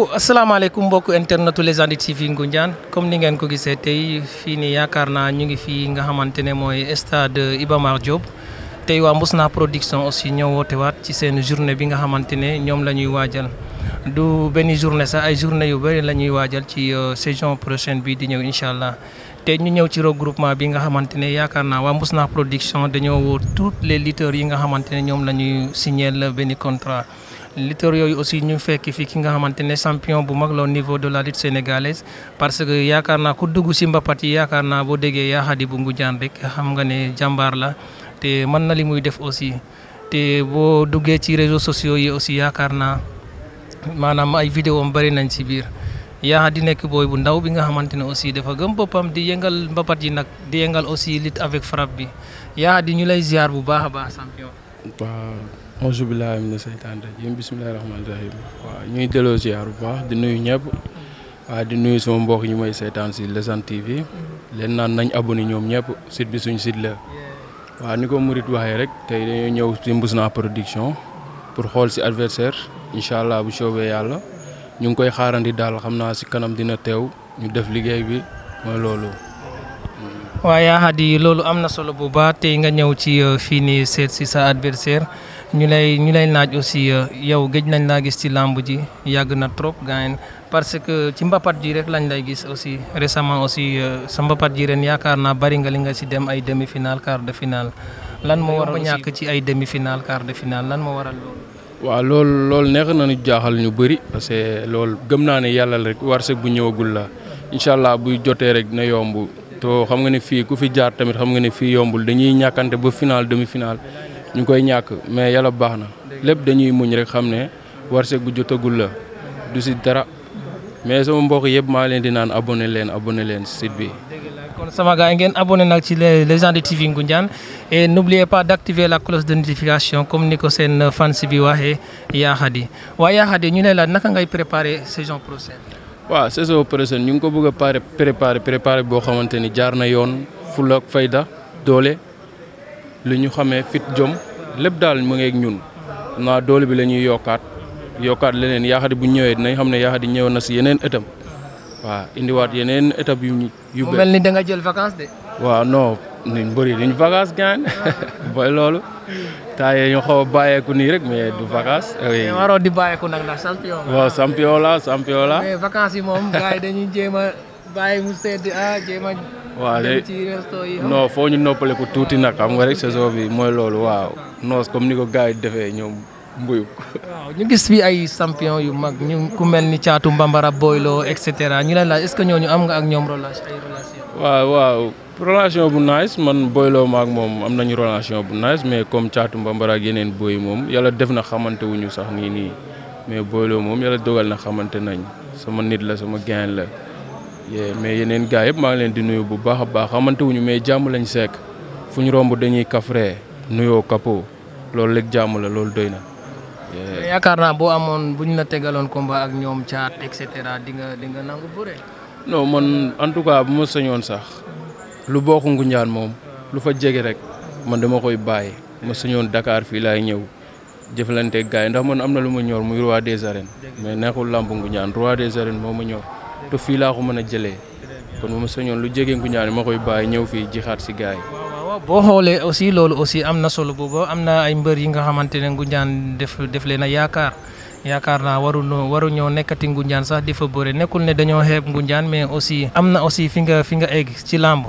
asalaamaaleykum mbokk internetu Légende TV Ngoundiane comme ni ngeen ko gisee tey fii nii yaakaar naa ñu ngi fii nga xamante ne mooy stade Iba Mar Diop tey waa Mbousnakh production aussi ñoo woote waat ci seen journée bi nga xamante ne ñoom la ñuy waajal du benn journée sax ay journée yu bëri la ñuy waajal ci saison prochaine bi di ñëw incha allah te ñu ñëw ci regroupement bi nga xamante ne yaakaar naa waa Mbousnakh production dañoo woo tous les lutteurs yi nga xamante ne ñoom la ñuy signer benn contrat. lutteurs yooyu aussi ñu fekk fii ki nga xamante ne champion bu mag la au niveau de la lutte sénégalaise parce que yaakaar naa ku dugg si mbapat yi yaakaar naa boo déggee Yaa Khady bu Ngoundiane rek xam nga ne jàmbaar la te mën na li muy def aussi te boo duggee ci réseaux sociaux yi aussi yaakaar naa maanaam ay vidéo am bëri nañ ci biir Yaa Khady nekk booy bu ndaw bi nga xamante ne aussi dafa gëm boppam di yëngal mbapat yi nag di yëngal aussi lutte avec frappe bi Yaa Khady ñu lay ziar bu baax a baax champion. auzu billaahi mina seytaani rajiim bismillaahi rahmaani rahiim waaw ñuy delloo ziar bu baax di nuyu ñëpp waaw di nuyu sama mbokk ñu may seetaan si Légende TV leen naan nañ abonné ñoom ñëpp site bi suñ site la waaw ni ko Murit waxee rek tey dañoo ñëw si Mbousnakh production pour xool si adversaire incha allah bu soobee yàlla ñu ngi koy xaarandi daal xam naa si kanam dina teew ñu def liggéey bi mooy loolu. waaw Yaa Khady loolu am na solo bu baax tey nga ñëw ci fii nii seet si sa adversaire ñu lay naaj aussi yow gëj nañ laa gis ci làmb ji yàgg na trop gaañ parce que ci mbapat ji rek lañ lay gis aussi récemment aussi sa mbapat ji ren yaakaar naa bari nga li nga si dem ay demi-finale quart de finale lan moo waral ñàkk ci ay demi-finale quart de finale lan moo waral loolu. waaw loolu neex na ñu jaaxal ñu bëri parce que loolu gëm naa ne yàlla rek warsëg bu ñëwagul la incha allah buy jotee rek dina yomb to xam nga ne fii ku fi jaar tamit xam nga ne fii yombul dañuy ñàkkante ba finale demi-finale. ñu koy ñàkk mais yàlla baax na lépp dañuy muñ rek xam ne warsëg bu jotagul la du si dara mais sama mbokk yëpp maa leen di naan abonné leen site bi. kon sama gars yi ngeen abonné nag ci Légende TV Ngoundiane et n'oubliez pas d'activer la cloche de notification comme ni ko seen fans bi waxee Yaa Khady waaye Yaa Khady ñu ne la naka ngay préparer saison prochaine. waaw saison prochaine ñu ngi ko bëgg a préparer boo xamante ni jaar na yoon fulla ak fayda doole. li ñu xamee fit jom lépp daal mu ngi ak ñun naa doole bi la ñuy yokkaat leneen Yaa Khady bu ñëwee dinañ xam ne Yaa Khady ñëw na si yeneen étape waaw indiwaat yeneen étape yu mel ni da nga jël vacances de. waaw non niñ bëri duñ vacances gaan booy loolu temps yii ñu xaw a bàyyeeku nii rek mais du vacances. mais waroo di bàyyeeku nag ndax champion. waaw champion la. mais vacances yi moom gars yi dañuy jéem a bàyyi mu sedd jéem a. waaw léegi non foo ñu noppaleku tuuti nag xam nga rek saison bi mooy loolu waaw noos comme ni ko gars yi defee ñoom mbuyu. waaw ñu gis fi ay champion yu mag ñu ku mel ni Caatu Mbambara Boylo et cetera ñu leen laaj est-ce que ñooñu am nga ak ñoom relation. waaw relation bu nice man Boylo ma ak moom am nañu relation bu nice mais comme Caatu Mbambara ak yeneen boy moom yàlla def na xamante wuñu sax nii mais Boylo moom yàlla dogal na xamante nañ sama nit la sama gain la. mais yeneen gars yëpp maa ngi leen di nuyu bu baax a baax xamante wuñu mais jàmm lañ sekk fu ñu romb dañuy kafree nuyoo kapo loolu léegi jàmm la loolu doy na. yaakaar naa boo amoon bu ñu la tegaloon combat ak ñoom caat et cetera di nga nangu bëre. non man en tout cas bu ma sañoon sax lu bokk Ngoundiane moom lu fa jege rek man dama koy bàyyi ma sañoon Dakar fii laay ñëw jëflante gars yi ndax man am na lu ma ñor muy roi des arènes mais neexul lamb Ngoundiane roi des arènes moo ma ñor. te fii laa ko mën a jëlee kon bu ma sañoon lu jege Ngoundiane ma koy bàyyi ñëw fii jixaat si gars yi. waaw boo xoolee aussi loolu aussi am na solo boobu am na ay mbër yi nga xamante ne Ngoundiane def leen a yaakaar naa waruñoo nekkati Ngoundiane sax di fa bëre nekkul ne dañoo xeeb Ngoundiane mais aussi am na aussi fi nga egg ci làmb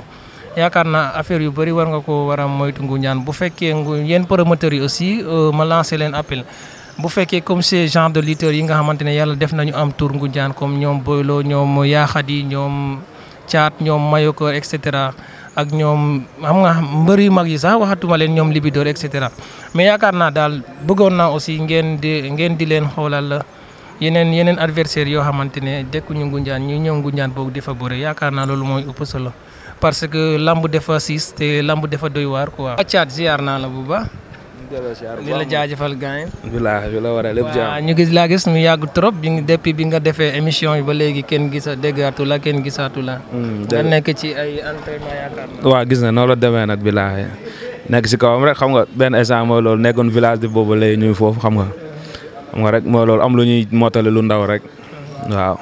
yaakaar naa affaire yu bëri war nga ko war a moytu Ngoundiane bu fekkee yéen promoteurs yi aussi ma lancé leen appel. bu fekkee comme ces genre de lutteurs yi nga xamante ne yàlla def nañu am tour Ngoundiane comme ñoom Boylo ñoom Yaa Khady ñoom Caat ñoom Mayoko et cetera ak ñoom xam nga mbër yu mag yi sax waxatuma leen ñoom Libidor et cetera mais yaakaar naa daal bëggoon naa aussi ngeen di leen xoolal yeneen adversaires yoo xamante ne dëkkuñu Ngoundiane ñu ñëw Ngoundiane boobu di fa bëre yaakaar naa loolu mooy ëpp solo parce que lamb dafa siis te lamb dafa doy waar quoi. Caat ziar naa la bu baax. di la jaajëfal gaañ. bilaahi la war a lépp jaam ñu gis mu yàgg trop depuis bi nga defee émission yi ba léegi kenn déggaatu la kenn gisaatu la. nga nekk ci ay entraînement yaakaar naa. waaw gis na noonu la demee nag bilaahi nekk si kawam rek xam nga benn instant mooy loolu nekkoon village de boobu lay ñuy foofu xam nga rek mooy loolu am lu ñuy mottali lu ndaw rek waaw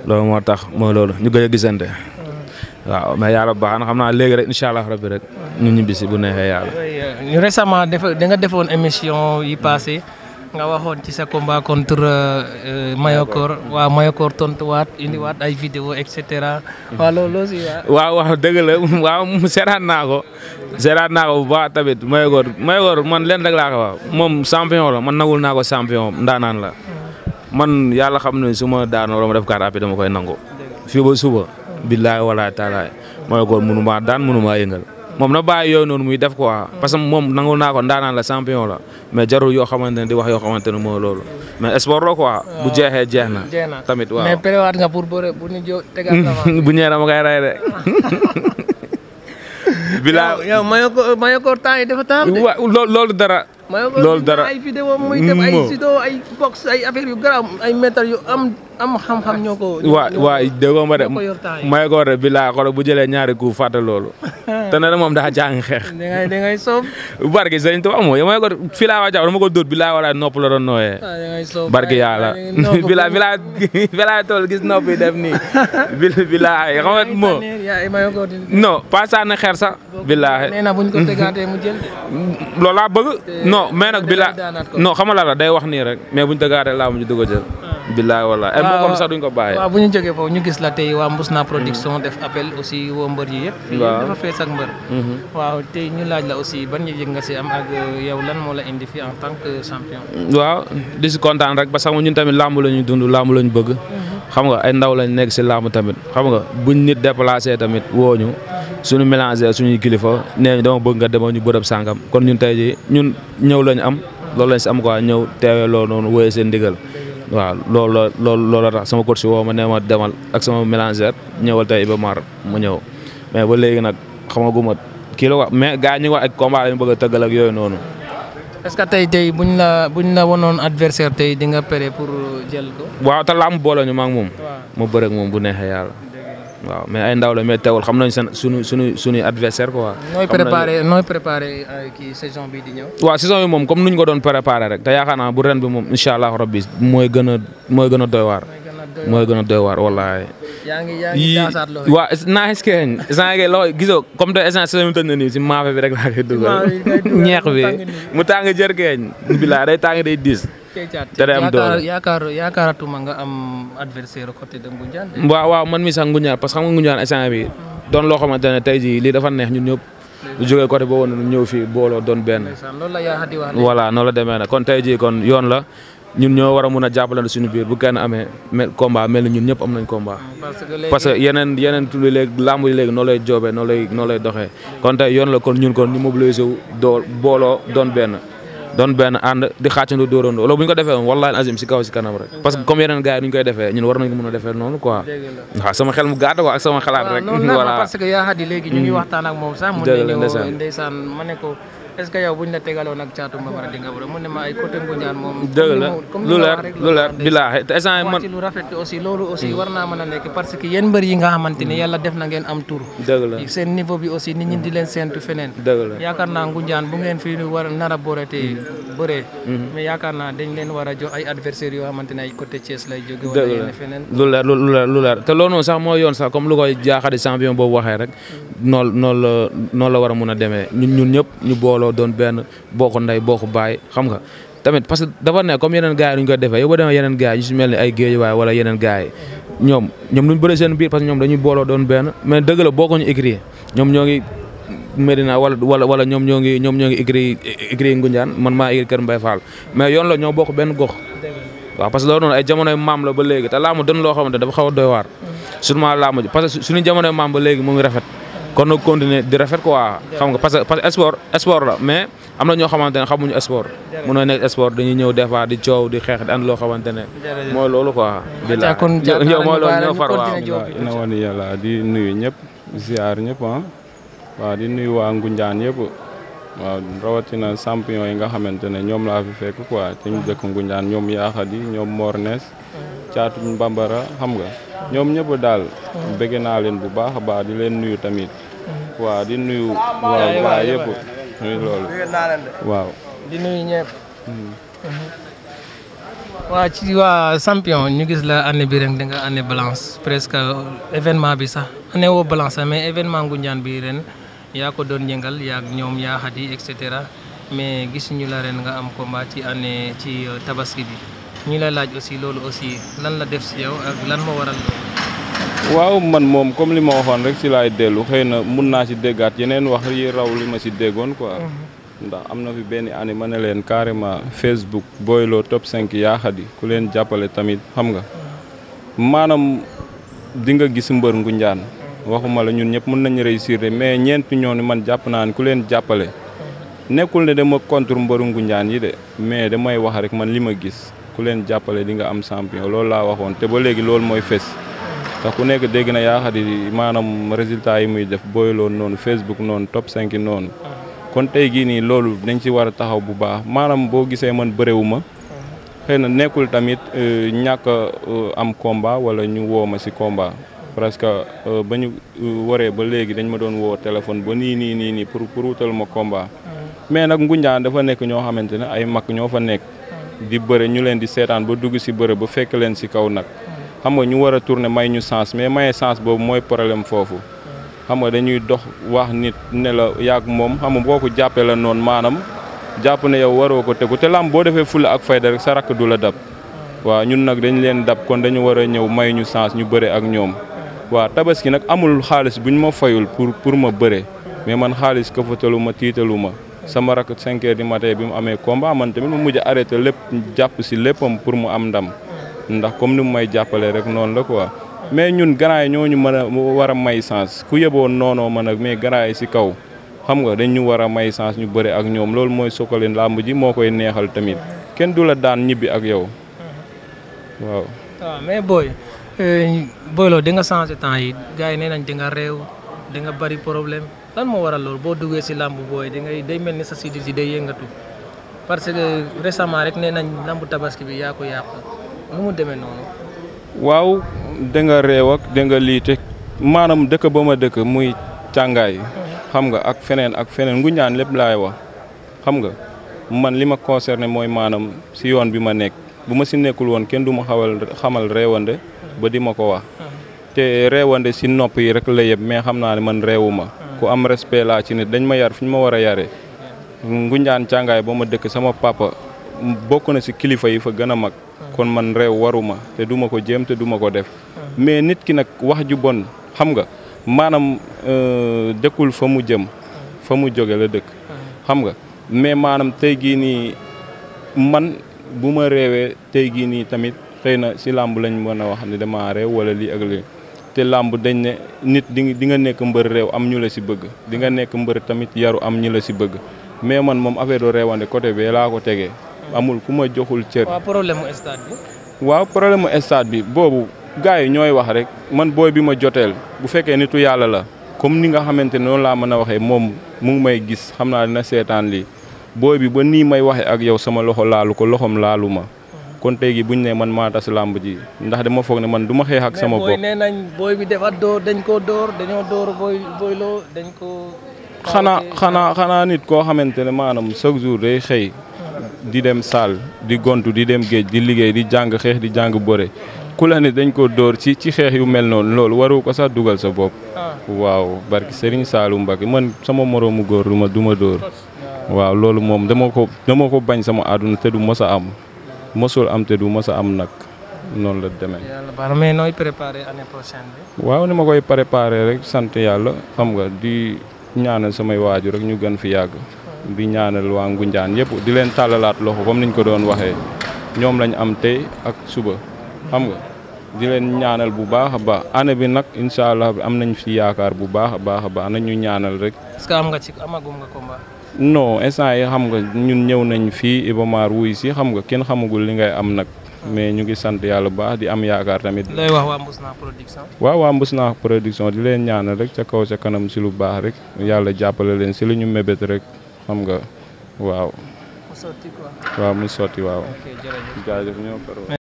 loolu moo tax mooy loolu ñu gëj a gisante waaw mais yàlla baax na xam naa léegi rek incha allah rabbi rek ñu ñibbisi bu neexee yàlla. ñu récemment da nga defoon émission yi passé nga waxoon ci sa combat contre Mayakor waaw Mayakor tontuwaat indiwaat ay vidéo et cetera waaw loolu aussi waaw dëgg la waaw seetaan naa ko bu baax tamit Mayakor man leen rek laa ko wax moom champion la man nagul naa ko champion ndaanaan la man yàlla xam ne su ma daanoo la ma def carte rapide dama koy nangu fii ba suba billaahi wallaahi taalaay Mayakor mënu maa daan mënu maa yëngal moom na bàyyi yooyu noonu muy def quoi parce que moom nangul naa ko ndaanaan la champion la mais jarul yoo xamante ne di wax yoo xamante ne mooy loolu mais sport la quoi bu jeexee jeex na tamit waaw mais préwaat nga pour bëre bu ñu tegaat bu ñëwee dama koy rey de bilaa yow Mayakor temps yi dafa taam de loolu dara loolu dara ay vidéo muy def ay sido ay box ay affaire yu garaaw ay métal yu am xam-xam ñoo ko waa déggoo ma de Mayakor de bilaa xolo bu jëlee ñaari coup fàtte loolu te ne moom daa jàng xeex da ngay soob barki sëñ Tuubaa amoo yow Mayakor fii laa waa jàpp dama ko dóor bilaa wala nopp la doon nooyee barki yàlla bilaa tool gis nopp yi def nii bilaa xam nga moo non pas ça na xeer sax bilaa nee na buñ ko tegaatee mu jël loolu laa bëgg non mais nag bilaa non xam nga la day wax nii rek mais buñ tegaatee laa mu ñu dugg a jël billaay wallaay ay mbokam sax duñ ko bàyyi. waaw bu ñu jógee foofu ñu gis la tey waa Mbousnakh production def appel aussi woo mbër yi yëpp. fii dafa fees ak mbër. waaw tey ñu laaj la aussi ban yëg nga si am ak yow lan moo la indi fii en tant que champion. waaw di si kontaan rek parce que ñun tamit làmb la ñuy dund làmb la ñu bëgg. xam nga ay ndaw lañ nekk si làmb tamit xam nga buñ nit déplacé tamit woo ñu suñu mélangé suñuy kilifa nee ñu dama bëgg nga demoo ñu bërëb sàngam kon ñun tey jii ñun ñëw lañ am loolu lañ si am quoi ñëw teewee loolu noonu wóoyee seen ndigal. waaw loolu tax sama coach woo ma ne ma demal ak sama mélangeur ñëwal tey Iba Mar mu ñëw mais ba léegi nag xamaguma kii la wax mais gars ñu ngi wax ak combat lañu bëgg a tëggal ak yooyu noonu. est-ce que tey buñ la wanoon adversaire tey di nga pare pour jël ko. waaw te làmb boole ñu ma ak moom. mu bëre ak moom bu neexee yàlla. waaw mais ay ndaw la mais teewul xam nañ suñuy adversaire quoi. nooy préparé kii saison bi di ñëw. waaw saison bi moom comme nuñ ko doon préparé rek te yaakaar naa bu ren bi moom incha allah rabbi mooy gën a doy waar. mooy gën a doy waar wallaahi. yaa ngi daasaat loxo yi waaw naa est-ce loxo gisoo comme de essence saison bi tëj na nii si maafe bi rek laa koy dugal. ñeex bi mu tàng jër keeñ. bilaa day tàng day diis. te day am doole yaakaaratuma nga am adversaire côté de Ngoundiane. waaw man mi sax Ngoundiane parce que xam nga Ngoundiane instant bi doon loo xamante ne tey jii lii dafa neex ñun ñëpp. lu jógee côté boobu noonu ñëw fii booloo doon benn. voilà noonu la demee nag kon tey jii kon yoon la ñun ñoo war a mun a jàppalante suñu biir bu kenn amee combat mel ni ñun ñëpp am nañ combat. parce que yeneen tulli léegi làmb yi léegi noo lay joobee noo lay doxee kon tey yoon la kon ñun kon ñu mobilisé wu booloo doon benn ànd di xàccandoo dóorandoo loolu bu ñu ko defee woon wallaahi azim si kaw si kanam rek parce que comme yeneen gars yi nu ñu koy defee ñun war nañ ko mën a defee noonu quoi waaw sama xel mu gàtt ko ak sama xalaat rek voilà parce que yaa xadi léegi ñu ngi waxtaan ak moom sax mu ne ñëw ndeysaan ma ne ko est-ce que yow buñ la tegaloon ak caatu Mbabara di nga bëre mu ne ma ay côté Ngoundiane moom dëgg la lu leer billaahi te instant man ci lu rafet aussi loolu aussi war naa mën a nekk parce que yéen mbër yi nga xamante ni yàlla def na ngeen am tur dëgg la seen niveau bi aussi nit ñi di leen séntu feneen dëgg la yaakaar naa Ngoundiane bu ngeen fi war nar a boore te bëree mais yaakaar naa dañ leen war a jox ay adversaires yoo xamante ne ay côté Thiès lay jóge wala yeneen feneen lu leer te loolu noonu sax moo yoon sax comme lu koy jaaxadi champion boobu waxee rek noonu la war a mun a demee ñun ñëpp ñu booloo doon benn bokk ndey bokk baay xam nga tamit parce que dafa ne comme yeneen gars yi ñu koy defee yow ba demee yeneen gars yi ñu si mel ni ay géej waay wala yeneen gars yi ñoom duñ bëre seen biir parce que ñoom dañuy booloo doon benn mais dëgg la bokkuñu écrit ñoom ñoo ngi Medina wala ñoom ñoo ngi écrit Ngoundiane man maa écrit Kër Mbaye Fall mais yoon la ñoo bokk benn gox waaw parce que loolu noonu ay jamonoy maam la ba léegi te laamu doon loo xamante dafa xaw a doy waar surtout laamu ji parce que suñu jamonoy maam ba léegi mu ngi rafet kon nag continuer di rafet quoi xam nga parce que sport la mais am na ñoo xamante ne xamuñu sport mënoo nekk sport dañuy ñëw des fois di coow di xeex di ànd loo xamante ne mooy loolu quoi bilaay yow mooy loolu ñoo far waaw na woon yàlla di nuyu ñëpp ziar ñëpp waaw di nuyu waa Ngoundiane yëpp waaw rawatina champion yi nga xamante ne ñoom laa fi fekk quoi te ñu dëkk Ngoundiane ñoom Yaxadi ñoom Mornes Caatu Mbambara xam nga ñoom ñëpp daal bëgg naa leen bu baax a baax di leen nuyu tamit waaw di nuyu waaw gaa yëpp nuyu loolu waaw di nuyu ñëpp waa ci waa champion ñu gis la année bi ren da nga année balance presque événement bi sax année woo balance mais événement Ngoundiane bi ren yaa ko doon yëngal yaa ak ñoom yaa xadi et cetera mais gis ñu la ren nga am combat ci année ci tabaski bi ñu la laaj aussi loolu aussi lan la def si yow ak lan moo waral loolu. waaw man moom comme li ma waxoon rek si laay dellu xëy na mun naa si déggaat yeneen wax yi raw li ma si déggoon quoi. ndax am na fi benn année ma ne leen carrément Facebook Boylo top 5 yaa xadi ku leen jàppale tamit xam nga maanaam di nga gis mbër Ngoundiane waxuma la ñun ñëpp mën nañu réussir mais ñeenti ñoonu man jàpp naa ne ku leen jàppale nekkul ne dama contre mbëru Ngoundiane yi de mais damay wax rek man li ma gis ku leen jàppale di nga am champion loolu laa waxoon te ba léegi loolu mooy fes ndax ku nekk dégg na yaa xadi maanaam résultat yi muy def Boylo noonu Facebook noonu top 5 noonu. kon tey gii nii loolu dañ ci war a taxaw bu baax maanaam boo gisee man bëréwuma xëy na nekkul tamit ñàkk am combat wala ñu woo ma si combat parce que ba ñu waree ba léegi dañ ma doon woo téléphone ba nii pour wutal ma combat mais nag Ngoundiane dafa nekk ñoo xamante ne ay mag ñoo fa nekk di bëre ñu leen di seetaan ba dugg si bëre ba fekk leen si kaw nag xam nga ñu war a tourner may ñu chance mais maye chance boobu mooy problème foofu xam nga dañuy dox wax nit ne la yàgg moom xam nga boo ko jàppee la noonu maanaam jàpp ne yow waroo ko tegu te lamb boo defee fulla ak fayda rek sa rakk du la dab waaw ñun nag dañ leen dab kon dañu war a ñëw may ñu chance ñu bëre ak ñoom waaw tabaski nag amul xaalis bu ñu ma fayul pour ma bëre mais man xaalis këfatalu ma tiitalu ma sama rakk 5 heures du matin bi mu amee combat man tamit mu mujj arrêté lépp jàpp si léppam pour mu am ndam ndax comme ni mu may jàppalee rek noonu la quoi mais ñun grand yi ñooñu mën a war a may chance ku yeboon noonoo man ak mais grand yi si kaw xam nga dañ ñu war a may chance ñu bëre ak ñoom loolu mooy sokkali làmb ji moo koy neexal tamit kenn du la daan ñibbi ak yow waaw. waaw mais Boylo di nga changé temps yi gars yi nee nañ di nga réew di nga bari problème lan moo waral loolu boo duggee si làmb booy day mel ni sa sidit si day yëngatu parce que récemment rek nee nañ làmb tabaski bi yaa ko yàqu nu mu demee noonu. waaw da nga réew ak da nga lii te maanaam dëkk ba ma dëkk muy càngaay xam nga ak feneen Ngoundiane lépp laay wax xam nga man li ma concerné mooy maanaam si yoon bi ma nekk bu ma si nekkul woon kenn du ma xamal réewande ba di ma ko wax te réewande si nopp yi rek la yëpp mais xam naa ne man réewuma ku am respect laa ci nit dañ ma yar fi ñu ma war a yare Ngoundiane càngaay ba ma dëkk sama papa bokk na si kilifa yi fa gën a mag kon man réew waruma te duma ko jéem te duma ko def mais nit ki nag wax ju bon xam nga maanaam dëkkul fa mu jëm fa mu jóge la dëkk xam nga mais maanaam tey gii nii man bu ma réewee tey gii nii tamit xëy na si làmb lañ mën a wax ne dama réew wala lii ak lii te làmb dañ ne nit di nga nekk mbër réew am ñu la si bëgg di nga nekk mbër tamit yaru am ñu la si bëgg mais man moom affaire do réewande côté bee laa ko tegee amul ku ma joxul cër. waaw problème mu stade bi. waaw problème mu stade bi boobu gars yi ñooy wax rek man booy bi ma joteel bu fekkee nitu yàlla la comme ni nga xamante ne noonu laa mën a waxee moom mu ngi may gis xam naa dina seetaan lii booy bi ba nii may waxee ak yow sama loxo laalu ko loxom laalu ma kon tey gi buñ ne man maa tas làmb ji ndax dama foog ne man du ma xeex ak sama bopp. mais booy nee nañ booy bi dafa door dañ koo door dañoo door Boylo dañ ko. xanaa nit koo xamante ne maanaam chaque jour day xëy. di dem saal di gontu di dem géej di liggéey di jàng xeex di jàng bëre ku la ne dañ ko dóor ci xeex yu mel noonu loolu waru ko sax dugal sa bopp. waaw barki Serigne Saliou Mbacké man sama moroomu góor du ma dóor. waaw loolu moom dama ko bañ sama àdduna te du mos a am mosul am te du mos a am nag noonu la demee. yàlla baax mais nooy préparé année prochaine bi. waaw ni ma koy préparé rek sant yàlla xam nga di ñaanal samay waajur rek ñu gën fi yàgg. di ñaanal waa Ngoundiane yëpp di leen tàllalaat loxo comme niñ ko doon waxee ñoom lañ am tey ak suba xam nga di leen ñaanal bu baax a baax année bi nag incha allah am nañ fi yaakaar bu baax a baax nañ ñu ñaanal rek. est-ce que amagum nga combat. non instant yi xam nga ñun ñëw nañ fii Iba Mar wuy si xam nga kenn xamagul li ngay am nag mais ñu ngi sant yàlla bu baax di am yaakaar tamit. lay wax waa Mbousnakh production. waaw waa Mbousnakh production di leen ñaanal rek ca kaw ca kanam si lu baax rek yàlla jàppale leen si lu ñu mébét rek. xam nga waaw. mu sotti quoi. waaw mu sotti waaw. ok jërëjëf jaajëf ñoo